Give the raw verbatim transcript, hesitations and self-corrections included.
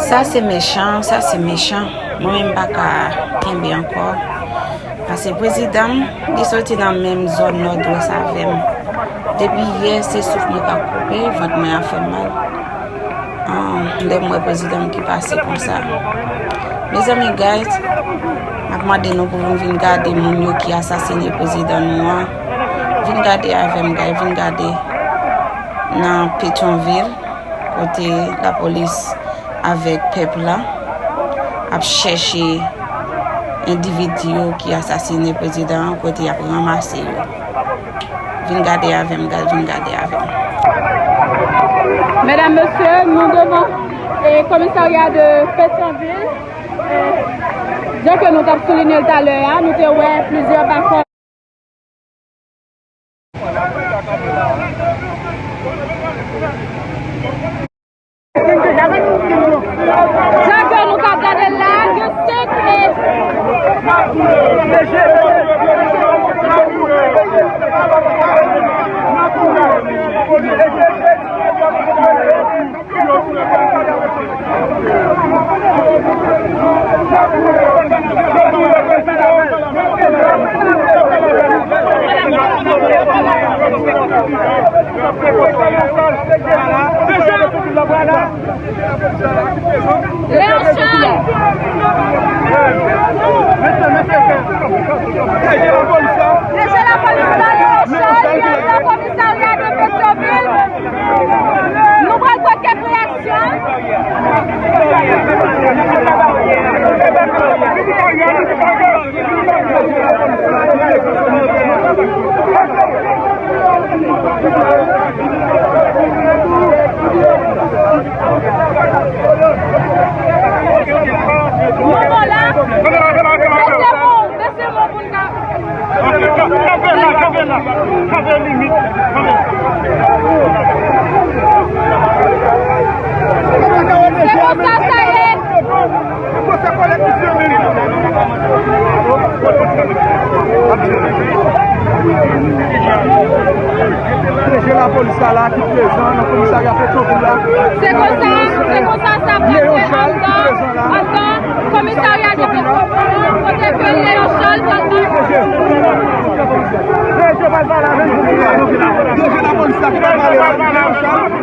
Sa se mechan, sa se mechan. Mwen menm m pa ka kenbe ankò. Paske prezidan m, li soti nan menm zòn nòdwès avè m. Depi yè, se souf mwen k ap koupe, vant mwen ap fè m mal. Ah, lè m wè prezidan m ki pase konsa. Mezanmi, guys, m ap mande nou pou nou vin gade moun yo ki asasine prezidan nou an. Vin gade avè m, guys, vin gade nan Petyonvil, kote lapolis avèk pèp la ap chèche endividi yo ki asasine prezidan an, kote y ap ranmase yo. Vin gade avè m, guys, vin gade avè m. Medam, mesye, nou devan, eh, komisarya de Petyonvil. Eh, jan ke nou t ap soulinye l talè a, nou te wè plizyè bakò. Jan ke nou ka gade l la, gen senk e Léon Charles. Mesye lapolis la, Léon Charles, direktè komisarya de Petyonvil. Nou pral pran kèk reyaksyon. Moman la, mesye, bon, mesye, bon, pou n ka. Kanpe la, kanpe la, kanpe limit, kanpe. Se konsa sa ye. P D G lapolis la, la ki prezan nan komisarya Petyonvil la. Se konsa, se konsa sa ap pase anndan, anndan komisarya de Petyonvil, kote ke Léon Charles pral pale. P D G pral pale avè nou. P D G lapolis la ki pral pale la, Léon Charles.